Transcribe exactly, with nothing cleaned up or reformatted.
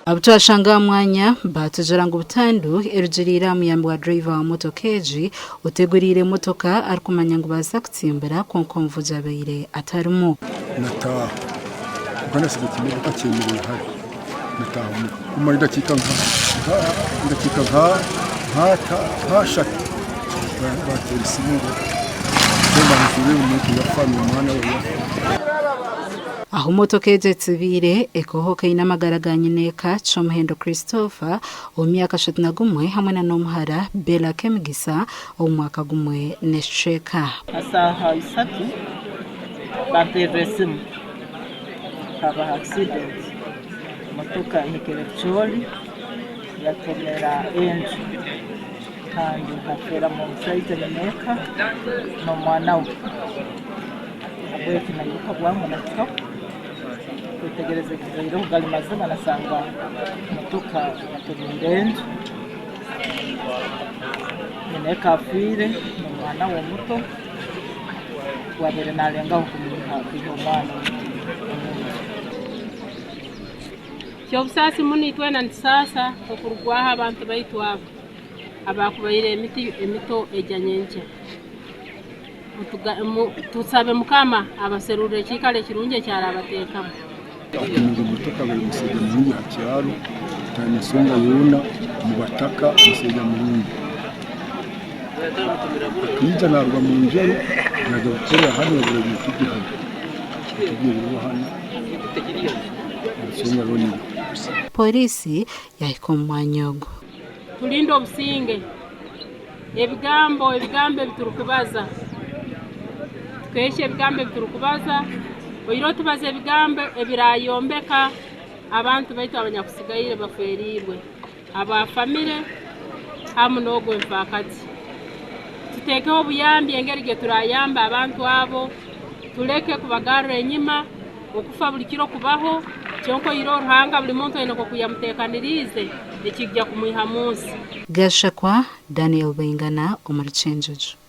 Abo twashanga aha mwanya batujura ngu butandu erugiriire aha muyambi wa driver wa motoka egi, oteguriire emotoka, arukumanya ngu baza kutsimbura, kwonka omuvugi abaire atalimu. Nataaha. Kwonka nasiga ekimotoka kyemereire hali. Nataaha omu, kumara edakiika nka, nka, edakiika nka, nka ta-, nka ashatu. Ba-, bateera esimu ngu, "Sema, nzire, omuntu yafa, n'omwana we yafa." Ahu motoka egi etsibiire, ekohoka eine amagara ga nyineeka Kyomuhendo Christopher, omu myaka ashatu na gumu, hamwe na n'omuhara Bella Kemigisa, ow'omwaka gumu n'ekicweka. Ha saaha isatu, banterra esimu. Habaho accident. Motoka ehikire Kicholi, yatomera enju. Kandi hafeeramu omusaija nyineeka n'omwana we. Habweki nairuka bwangu nahikaho. Kwetegereza ekibaireho, gali mazima, nasanga motoka yatomeire enju. Nyineeka afiire, n'omwana we omuto, owabaire nalengaho kumwiha, kwiha omwana omu nju. Ky'obusaasi muno, itwena nitusaasa okurugwaho abantu baitu abo abakubaire emiti emito egya nyenkya. Mutuga-, mu-, tusabe Mukama abaserurre ekiikaro ekirungi ekyarabateekamu. Atunga emotoka, abaire musajja murungi ha kyaro, taine nsonga yoona, omu bataka, musajja murungi. Akaija naaruga mu Njeru, naija kukorra hanu, yagura ebintu bye hanu. Ebintu bye biriho hanu. Ensonga yoona eriho. Poliisi yahika omu mwanya ogu. Tulinde obusinge. Ebigambo, ebigambo ebiturukubaza. Tukehya ebigambo ebiturukubaza. Oihireho tubaze ebigambo ebirayombeka abantu baitu abanyakusigaire baferiirwe, aba family, hamu n'ogwo enfaakati. Tuteekeho obuyambi engeri gye turayamba abantu abo. Tuleke kubagarra enyuma. Okufa buli kiro kubaho, kyonka oihireho Ruhanga, buli muntu aine nk'oku yamuteekaniriize, ekigya kumwiha mu nsi. Gashakwa, Daniel Baingana, omu Rukyenjojo.